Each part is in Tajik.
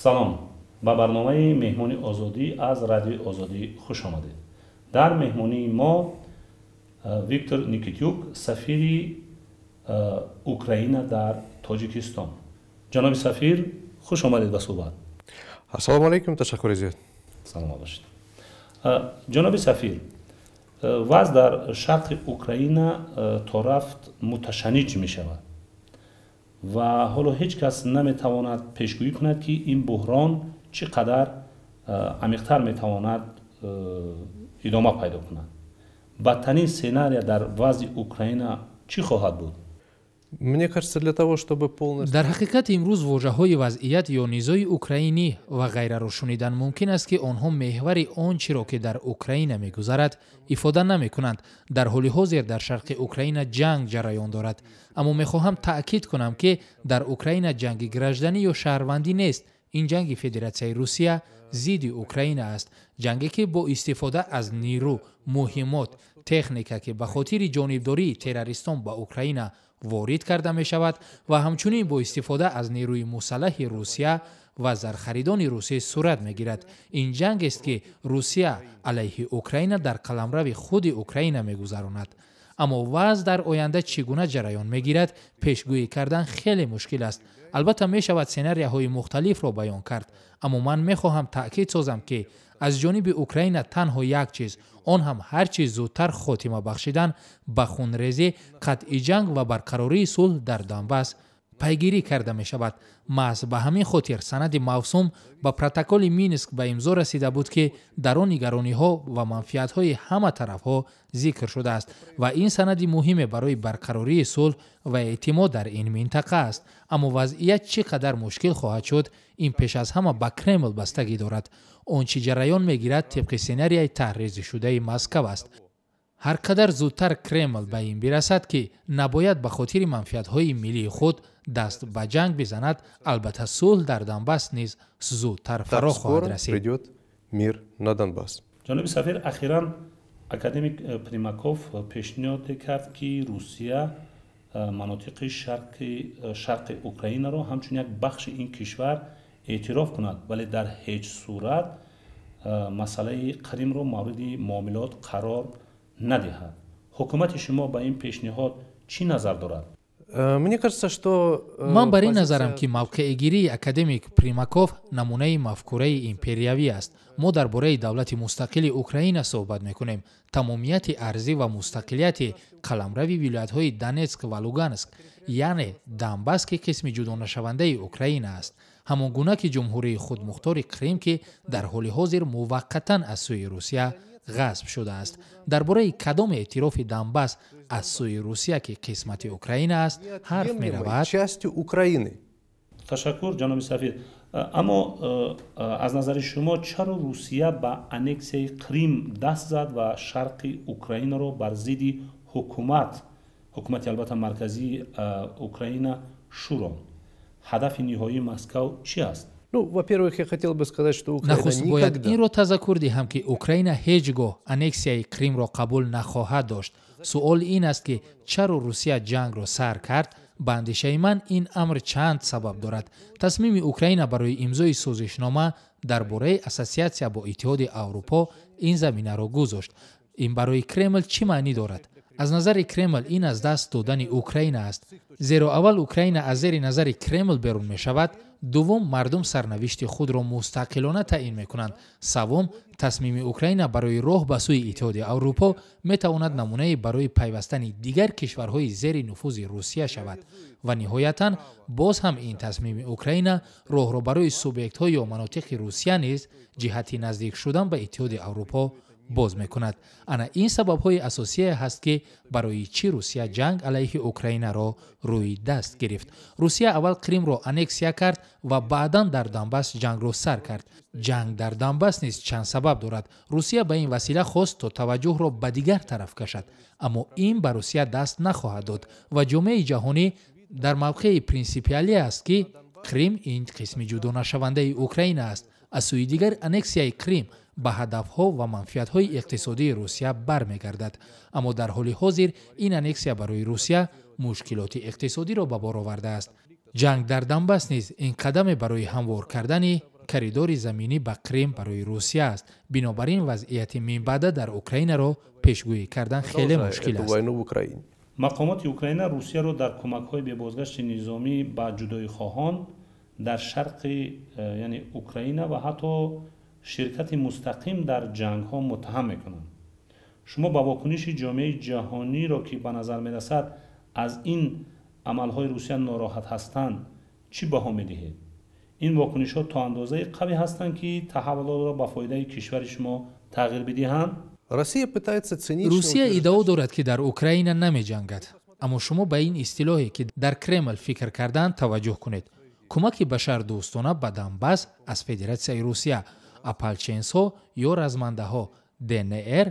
Салом, ба барномаи Меҳмони Озодӣ аз Радиои Озодӣ хуш омадед. Дар меҳмонии мо Виктор Никитюк, сафири Украина дар Тоҷикистон. Ҷаноби сафир, хуш омадед ба суҳбат. Ассалому алайкум, ташаккури зиёд. Саломат бошед. Ҷаноби сафир, вазъ дар шарқи Украина то рафт муташанниҷ мешавад ва ҳоло ҳеҷ кас наметавонад пешгӯӣ кунад, ки ин буҳрон чӣ қадар амиқтар метавонад идома пайдо кунад. Бадтарин сценария дар вазъи Украина чӣ хоҳад буд? Мне кажется, для того, чтобы полностью Дар ҳақиқат, имрӯз вожаҳои вазъият ё низои украинӣ ва ғайраро шунидан мумкин аст, ки онҳо меҳвари он чиро, ки дар Украина мегузарад, ифода намекунанд. Дар ҳоли ҳозир дар шарқи Украина ҷанг ҷараён дорад, аммо мехоҳам таъкид кунам, ки дар Украина ҷанги гражданӣ ё шаҳрвандӣ нест. Ин ҷанги Федератсияи Русия зидди Украина аст, ҷанге, ки бо истифода аз нирӯ, муҳиммот, техника, ки ба хотири ҷонибдории террористон ба Украина ворид карда мешавад, ва ҳамчунин бо истифода аз нерӯи мусаллаҳи Русия ва зархаридони русӣ сурат мегирад. Ин ҷангест, ки Русия алайҳи Украина дар қаламрави худи Украина мегузаронад. Аммо вазъ дар оянда чӣ гуна ҷараён мегирад, пешгӯӣ кардан хеле мушкил аст. Албатта, мешавад сценарияҳои мухталифро баён кард, аммо ман мехоҳам таъкид созам, ки аз ҷониби Украина танҳо як чиз, он ҳам ҳар чиз зудтар хотима бахшидан ба хунрезӣ, қатъи ҷанг ва барқарории сулҳ дар Донбасс пайгирӣ карда мешавад. Маҳз ба ҳамин хотир санади мавсум ба протоколи Минск ба имзо расида буд, ки дар он нигарониҳо ва манфиатҳои ҳама тарафҳо зикр шудааст, ва ин санади муҳиме барои барқарории сулҳ ва эътимод дар ин минтақа аст. Аммо вазъият чӣ қадар мушкил хоҳад шуд, ин пеш аз ҳама ба Кремл бастагӣ дорад. Он чӣ ҷараён мегирад, тибқи сценарияи тарҳрезишудаи Москав аст. Ҳар қадар зудтар Кремл ба ин бирасад, ки набояд ба хотири манфиатҳои миллии худ даст ба ҷанг бизанад, албатта, сулҳ дар Донбасс низ зудтар фаро хоҳад расид. Придет мир на Донбасс. Ҷаноби сафир, ахиран академик Примаков пешниҳоде кард, ки Русия манотиқи шарқи Украинаро ҳамчун як бахши ин кишвар эътироф кунад, вале дар ҳеҷ сурат масъалаи Қримро мавриди муомилот қарор надиҳад. Ҳукумати шумо ба ин пешниҳод чӣ назар дорад? Мне кажется, что Ман бар ин назарам, ки мавқеъгирии академик Примаков намунаи мафкураи империявӣ аст. Мо дар бораи давлати мустақили Украина суҳбат мекунем, тамомияти арзӣ ва мустақилияти қаламрави вилоятҳои Донетск ва Луганск, яъне Донбасс, ки қисми ҷудонашавандаи Украина аст, ҳамон гуна ки Ҷумҳурии Худмухтори Қрим, ки дар ҳоли ҳозир муваққатан аз сӯи Русия ғасб шудааст. Дар бораи кадом эътирофи Донбасс аз сӯи Русия, ки қисмати Украина аст, ҳарф меравад? Частью Украины. Ташаккур, ҷаноби сафир. Аммо аз назари шумо, чаро Русия ба аннексияи Қрим даст зад ва шарқи Украинаро бар зидди ҳукумати, албатта, марказии Украина шӯронд? Ҳадафи ниҳоии Москав чӣ аст? Ну, во-первых, я хотел бы сказать, что Украина Нахуст бояд инро тазаккур диҳам, ки Украина ҳеҷ гоҳ аннексияи Қримро қабул нахоҳад дошт. Суол ин аст, ки чаро Русия ҷангро сар кард. Ба андешаи ман, ин амр чанд сабаб дорад. Тасмими Украина барои имзои созишнома дар бораи ассотсиатсия бо Иттиҳоди Аврупо ин заминаро гузошт. Ин барои Кремл чӣ маънӣ дорад? Аз назари Кремл ин аз даст додани Украина аст, зеро аввал, Украина аз зери назари Кремл берун мешавад, дуввум, мардум сарнавишти худро мустақилона таъин мекунанд, саввум, тасмими Украина барои роҳ ба сӯи Иттиҳоди Аврупо метавонад намунае барои пайвастани дигар кишварҳои зери нуфузи Русия шавад ва ниҳоятан, боз ҳам ин тасмими Украина роҳро барои субъектҳо ё манотиқи Русия низ ҷиҳати наздик шудан ба Иттиҳоди Аврупо боз мекунад. Ана ин сабабҳои асосие ҳаст, ки барои чӣ Русия ҷанг алайҳи Украинаро рӯи даст гирифт. Русия аввал Қримро аннексия кард ва баъдан дар Донбасс ҷангро сар кард. Ҷанг дар Донбасс низ чанд сабаб дорад. Русия ба ин васила хост, то таваҷҷӯҳро ба дигар тараф кашад, аммо ин ба Русия даст нахоҳад дод ва ҷомеаи ҷаҳонӣ дар мавқеи принсипиалӣ аст, ки Қрим ин қисми ҷудонашавандаи Украина аст. Аз сӯи дигар, аннексияи Қрим ба ҳадафҳо ва манфиатҳои иқтисодии Русия бармегардад, аммо дар ҳоли ҳозир ин аннексия барои Русия мушкилоти иқтисодиро ба бор овардааст. Ҷанг дар Донбасс низ ин қадаме барои ҳамвор кардани коридори заминӣ ба Крим барои Русия аст. Бинобар ин вазъияти минбаъда дар Украинаро пешгӯӣ кардан хеле мушкил аст. Мақомоти Украина Русияро дар кӯмакҳои бебозгашти низомӣ ба ҷудоихоҳон дар шарқи яъне Украина ва ҳатто ширкати мустақим дар ҷангҳо муттаҳам мекунанд. Шумо ба вокуниши ҷомеаи ҷаҳониро, ки ба назар мерасад аз ин амалҳои Русия нороҳат ҳастанд, чӣ баҳо медиҳед? Ин вокунишҳо то андозаи қавӣ ҳастанд, ки таҳаввулотро ба фоидаи кишвари шумо тағйир бидиҳанд? Русия иддао дорад, ки дар Украина намеҷангад, аммо шумо ба ин истилоҳе, ки дар Кремл фикр кардаанд, таваҷҷӯҳ кунед: кӯмаки башардӯстона ба Донбасс аз Федератсияи Русия, ополченсҳо ё размандаҳо, ДНР,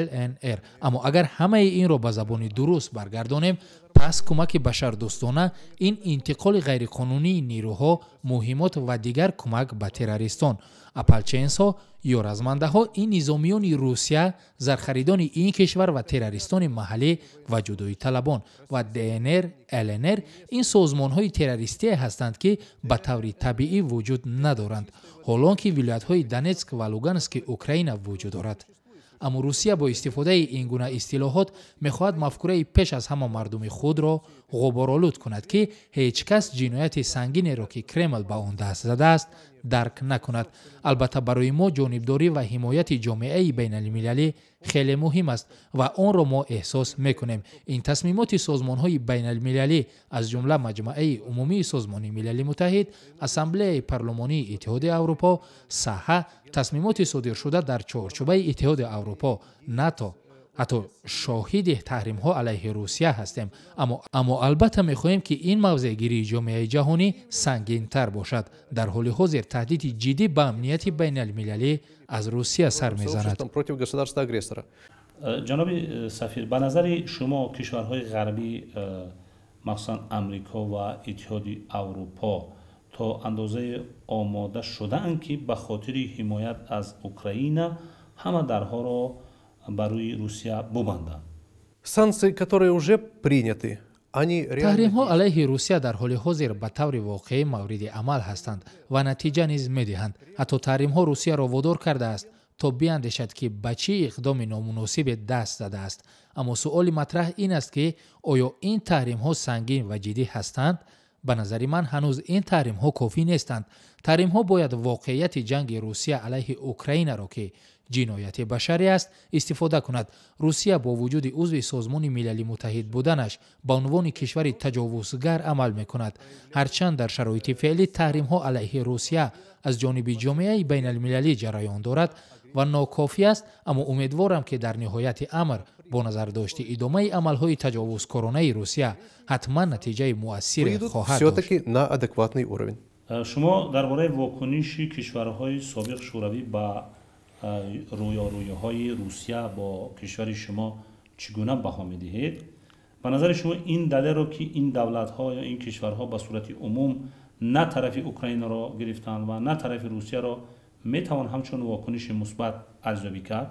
ЛНР. Аммо агар ҳамаи инро ба забони дуруст баргардонем, пас кӯмаки башардӯстона ин интиқоли ғайриқонунии нерӯҳо, муҳиммот ва дигар кӯмак ба террористон. Ополченсҳо ё размандаҳо ин низомиёни Русия, зархаридони ин кишвар ва террористони маҳаллӣ ва ҷудоиталабон, ва ДНР, ЛНР ин созмонҳои террористие ҳастанд, ки ба таври табиӣ вуҷуд надоранд, ҳолон ки вилоятҳои Донетск ва Лугански Украина вуҷуд дорад. Аммо Русия бо истифодаи ин гуна истилоҳот мехоҳад мафкураи пеш аз ҳама мардуми худро ғуборолуд кунад, ки ҳеҷ кас ҷинояти сангинеро, ки Кремл ба он даст задааст, дарк накунад. Албатта, барои мо ҷонибдорӣ ва ҳимояти ҷомеаи байналмилалӣ хеле муҳим аст ва онро мо эҳсос мекунем. Ин тасмимоти созмонҳои байналмилалӣ, аз ҷумла Маҷмаъаи Умумии Созмони Милали Муттаҳид, Ассамблеяи Парлумонии Иттиҳоди Аврупо, саҳа тасмимоти содиршуда дар чорчӯбаи Иттиҳоди Аврупо, НАТО, ҳатто шоҳиди таҳримҳо алайҳи Русия ҳастем. Аммо албатта мехоҳем, ки ин мавзеъгирии ҷомеаи ҷаҳонӣ сангинтар бошад. Дар ҳоли ҳозир таҳдиди ҷиддӣ ба амнияти байналмилалӣ аз Русия сар мезанад. Ҷаноби сафир, ба назари шумо кишварҳои ғарбӣ, махсусан Амрико ва Иттиҳоди Аврупо, то андозаи омода шудаанд, ки ба хотири ҳимоят аз Украина ҳама дарҳоро ба рӯи Русия бубанданд? Санкции, которые уже приняты, они Таҳримҳо алайҳи Русия дар ҳоли ҳозир ба таври воқеӣ мавриди амал ҳастанд ва натиҷа низ медиҳанд. Ҳатто таҳримҳо Русияро водор кардааст, то биандешад, ки ба чӣ иқдоми номуносибе даст задааст. Аммо суоли матраҳ ин аст, ки оё ин таҳримҳо сангин ва ҷиддӣ ҳастанд? Ба назари ман, ҳанӯз ин таҳримҳо кофӣ нестанд. Таҳримҳо бояд воқеияти ҷанги Русия алайҳи Украинаро, ки ҷинояти башарӣ аст, истифода кунад. Русия бо вуҷуди узви Созмони Милали Муттаҳид буданаш ба унвони кишвари таҷовузгар амал мекунад. Ҳарчанд дар шароити феълӣ таҳримҳо алайҳи Русия аз ҷониби ҷомеаи байналмилалӣ ҷараён дорад ва нокофӣ аст, аммо умедворам, ки дар ниҳояти амр бо назардошти идомаи амалҳои таҷовузкоронаи Русия ҳатман натиҷаи муассире хоҳад дошт. Все-таки на адекватный уровень. Шумо дар бораи вокуниши кишварҳои собиқ Шӯравӣ ба рӯёрӯиҳои Русия бо кишвари шумо чӣ гуна баҳо медиҳед? Ба назари шумо ин далелро, ки ин давлатҳо ё ин кишварҳо ба сурати умум на тарафи Украинаро гирифтанд ва на тарафи Русияро, метавон ҳамчун вокуниши мусбат арзёбӣ кард?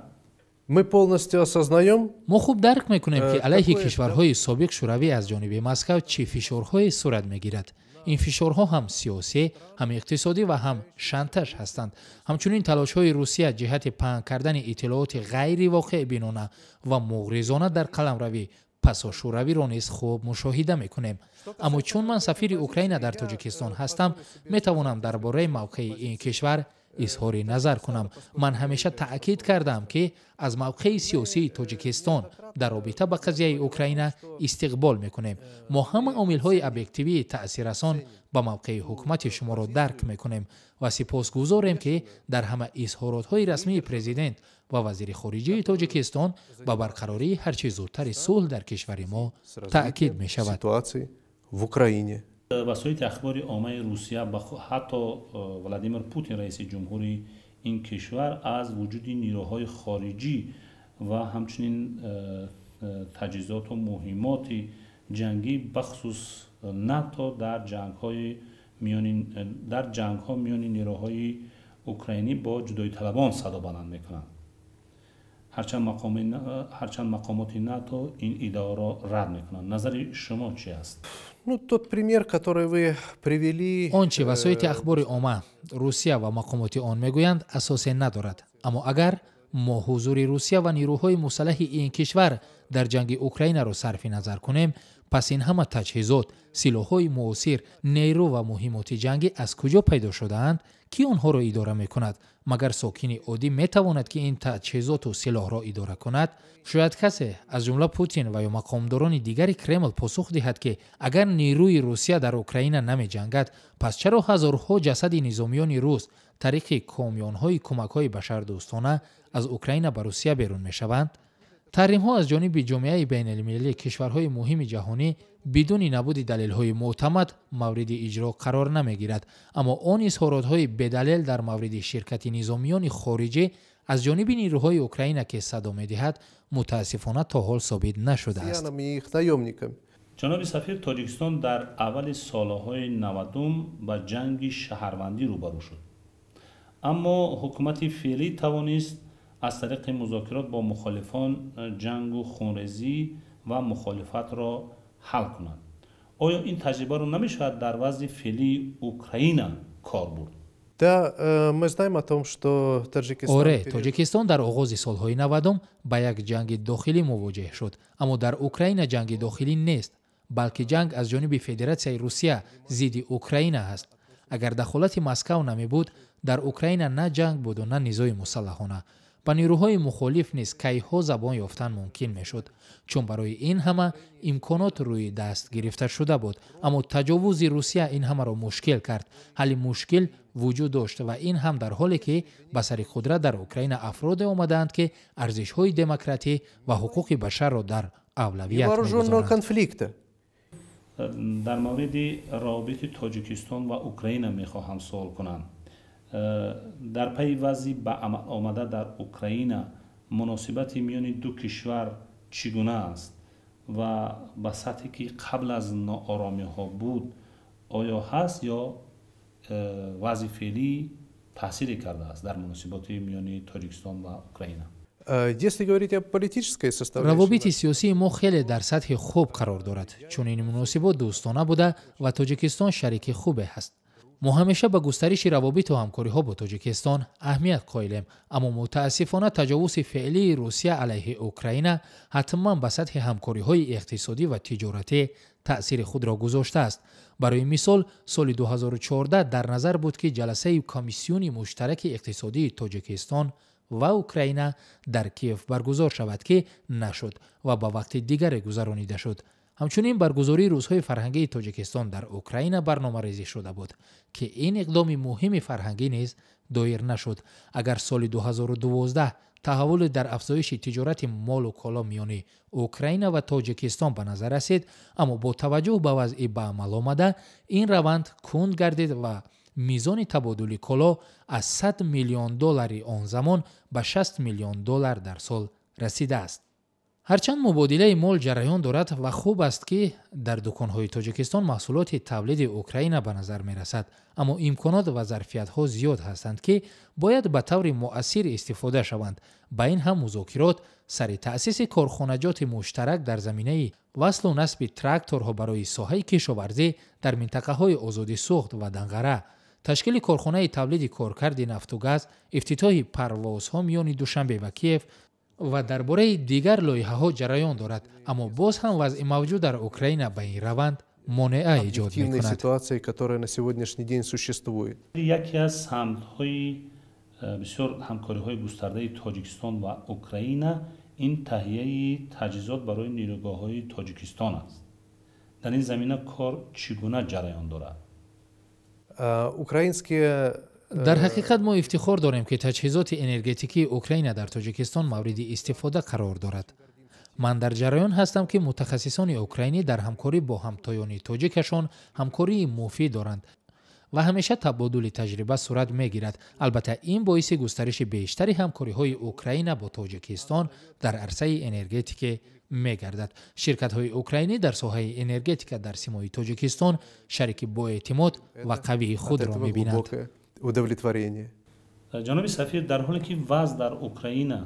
Мы полностью осознаем. Мо хуб дарк мекунем, ки алайҳи кишварҳои собиқ Шӯравӣ аз ҷониби Москав чӣ фишорҳое сурат мегирад. Ин фишорҳо ҳам сиёсӣ, ҳам иқтисодӣ ва ҳам шантаж ҳастанд. Ҳамчунин талошҳои Русия ҷиҳати паҳн кардани иттилооти ғайривоқеъбинона ва муғризона дар қаламрави пасошӯравиро низ хуб мушоҳида мекунем. Аммо чун ман сафири Украина дар Тоҷикистон ҳастам, метавонам дар бораи мавқеи ин кишвар изҳори назар кунам. Ман ҳамеша таъкид кардаам, ки аз мавқеи сиёсии Тоҷикистон дар робита ба қазияи Украина истиқбол мекунем. Мо ҳама омилҳои объективии таъсиррасон ба мавқеи ҳукумати шуморо дарк мекунем ва сипосгузорем, ки дар ҳама изҳоротҳои расмии президент ва вазири хориҷии Тоҷикистон ба барқарории ҳарчи зудтари сулҳ дар кишвари мо таъкид мешавад. В Украине. Васоити ахбори оммаи Русия, ҳатто Владимир Путин, раиси ҷумҳури ин кишвар, аз вуҷуди нерӯҳои хориҷӣ ва ҳамчунин таҷҳизоту муҳиммоти ҷангӣ, бахусус НАТО, дар ҷангҳо миёни нерӯҳои украинӣ бо ҷудоиталабон садо баланд мекунанд. Ҳарчанд мақомоти НАТО ин иддаоро рад мекунанд. Назари шумо чи аст? Ну, тот пример, который вы привели. Он чи васоити ахбори омма Русия ва мақомоти он мегӯянд, асосе надорад. Аммо агар мо ҳузури Русия ва нирӯҳои мусаллаҳи ин кишвар дар ҷанги Украинаро сарфи назар кунем, пас ин ҳама таҷҳизот, силоҳҳои муосир, нерӯ ва муҳимоти ҷангӣ аз куҷо пайдо шудаанд? Кӣ онҳоро идора мекунад? Магар сокини оддӣ метавонад, ки ин таҷҳизоту силоҳро идора кунад? Шояд касе, аз ҷумла Путин ва ё мақомдорони дигари Кремл, посух диҳад, ки агар нерӯи Русия дар Украина намеҷангад, пас чаро ҳазорҳо ҷасади низомиёни рус тариқи комёнҳои кӯмакҳои башардӯстона аз Украина ба Русия берун мешаванд? Таҳримҳо аз ҷониби ҷомеаи байналмилалӣ, кишварҳои муҳими ҷаҳонӣ бидуни набуди далелҳои мӯътамад мавриди иҷро қарор намегирад. Аммо он изҳоротҳои бедалел дар мавриди ширкати низомиёни хориҷӣ аз ҷониби нирӯҳои Украина, ки садо медиҳад, мутаассифона то ҳол собит нашудааст. Ҷаноби сафир, Тоҷикистон дар аввали солҳои 90-ум ба ҷанги шаҳрвандӣ рӯбарӯ шуд, аммо ҳукумати феълӣ тавонист аз тариқи музокирот бо мухолифон ҷангу хунрезӣ ва мухолифатро ҳал кунад. Оё ин таҷрибаро намешавад дар вазъи феълии Украина кор бурд? Да, мы знаем о том, что Таджикистан. Оре, Тоҷикистон дар оғози солҳои 90-ум ба як ҷанги дохилӣ мувоҷеҳ шуд, аммо дар Украина ҷанги дохилӣ нест, балки ҷанг аз ҷониби Федератсияи Русия зидди Украина аст. Агар дахолати Москав намебуд, дар Украина на ҷанг буду, на низои мусаллаҳона. Ба нирӯҳои мухолиф низ кайҳо забон ёфтан мумкин мешуд, чун барои ин ҳама имконот рӯи даст гирифта шуда буд. Аммо таҷовузи Русия ин ҳамаро мушкил кард. Ҳалли мушкил вуҷуд дошт, ва ин ҳам дар ҳоле ки ба сари қудрат дар Украина афроде омадаанд, ки арзишҳои демократӣ ва ҳуқуқи башарро дар авлавият вооруженного конфликта. Дар мавриди равобити Тоҷикистон ва Украина мехоҳам суол кунам. Дар пайи вазъи ба амал омада дар Украина муносибати миёни ду кишвар чӣ гуна аст ва ба сатҳе, ки қабл аз нооромиҳо буд, оё ҳаст ё вазъи феълӣ таъсире кардааст дар муносиботи миёни Тоҷикистон ва Украина? Если говорить о политической составляющей. Равобити сиёсии мо хеле дар сатҳи хуб қарор дорад. Чунин муносибот дӯстона буда ва Тоҷикистон шарики хубе ҳаст. Мо ҳамеша ба густариши равобиту ҳамкориҳо бо Тоҷикистон аҳамият қоилем, аммо мутаассифона таҷовузи феълии Русия алайҳи Украина ҳатман ба сатҳи ҳамкориҳои иқтисодӣ ва тиҷоратӣ таъсири худро гузоштааст. Барои мисол, соли 2014 дар назар буд, ки ҷаласаи комиссиони муштараки иқтисодии Тоҷикистон ва Украина дар Киев баргузор шавад, ки нашуд ва ба вақти дигаре гузаронида шуд. Ҳамчунин баргузории рӯзҳои фарҳангии Тоҷикистон дар Украина барномарезӣ шуда буд, ки ин иқдоми муҳими фарҳангӣ низ доир нашуд. Агар соли 2012 таҳаввуле дар афзоиши тиҷорати молу коло миёни Украина ва Тоҷикистон ба назар расид, аммо бо таваҷҷӯҳ ба вазъи ба амал омада ин раванд кунд гардид ва мизони табодули коло аз 100 миллион доллари он замон ба 60 миллион доллар дар сол расидааст. Ҳарчанд мубодилаи мол ҷараён дорад ва хуб аст, ки дар дуконҳои Тоҷикистон маҳсулоти тавлиди Украина ба назар мерасад, аммо имконот ва зарфиятҳо зиёд ҳастанд, ки бояд ба таври муассир истифода шаванд. Ба ин ҳам музокирот сари таъсиси корхонаҷоти муштарак дар заминаи васлу насби тракторҳо барои соҳаи кишоварзӣ дар минтақаҳои озоди Суғд ва Данғара, ташкили корхонаи тавлиди коркарди нафту газ, ифтитоҳи парвозҳо миёни Душанбе ва Киев ва дар бораи дигар лоиҳаҳо ҷараён дорад. Аммо боз ҳам вазъи мавҷуд дар Украина ба ин раванд монеа эҷод мекунад. Ситуации, которая на сегодняшний день существует. Яке аз самтҳои бисёр ҳамкориҳои густардаи Тоҷикистон ва Украина ин таҳияи таҷҳизот барои нерӯгоҳҳои Тоҷикистон аст. Дар ин замина кор чӣ гуна ҷараён дорад? Украинские Дар ҳақиқат мо ифтихор дорем, ки таҷҳизоти энергетикии Украина дар Тоҷикистон мавриди истифода қарор дорад. Ман дар ҷараён ҳастам, ки мутахассисони украинӣ дар ҳамкорӣ бо ҳамтоёни тоҷикашон ҳамкории муфид доранд ва ҳамеша табодули таҷриба сурат мегирад. Албатта, ин боиси густариши бештари ҳамкориҳои Украина бо Тоҷикистон дар арсаи энергетикӣ мегардад. Ширкатҳои украинӣ дар соҳаи энергетика дар симои Тоҷикистон шарики боэътимод ва қавии худро мебинанд. Удовлетворение. Ҷаноби сафир, дар ҳоле ки вазъ дар Украина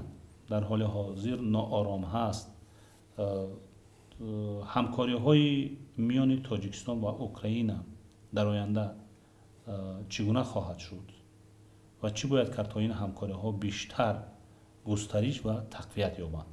Дар ҳоли ҳозир ноором ҳаст, ҳамкориҳои миёни Тоҷикистон ва Украина дар оянда чӣ гуна хоҳад шуд ва чӣ бояд кард, то ин ҳамкориҳо бештар густариш ва тақвият ёбанд?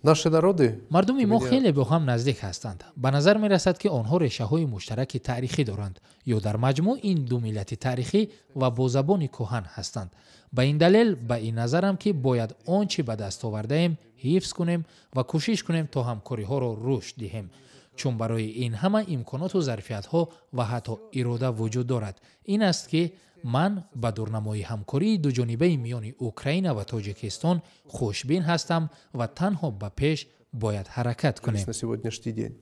Наши народы Мардуми мо хеле бо ҳам наздик ҳастанд. Ба назар мерасад, ки онҳо решаҳои муштараки таърихӣ доранд ё дар маҷмӯъ ин ду миллати таърихӣ ва бо забони кӯҳан ҳастанд. Ба ин далел ба ин назарам, ки бояд он чӣ ба даст овардаем, ҳифз кунем ва кӯшиш кунем, то ҳамкориҳоро рушд диҳем, чун барои ин ҳама имконоту зарфиятҳо ва ҳатто ирода вуҷуд дорад. Ин аст, ки ман ба дурнамои ҳамкории дуҷонибаи миёни Украина ва Тоҷикистон хушбин ҳастам ва танҳо ба пеш бояд ҳаракат кунем. На сегодняшний день.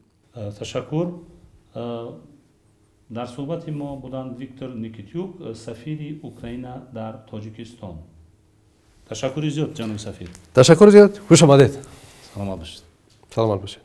Ташаккур. Дар суҳбати мо буданд Виктор Никитюк, сафири Украина дар Тоҷикистон. Ташаккури зиёд, ҷаноби сафир. Ташаккур зиёд, хуш омадед. Саломат бошед. Саломат бошед.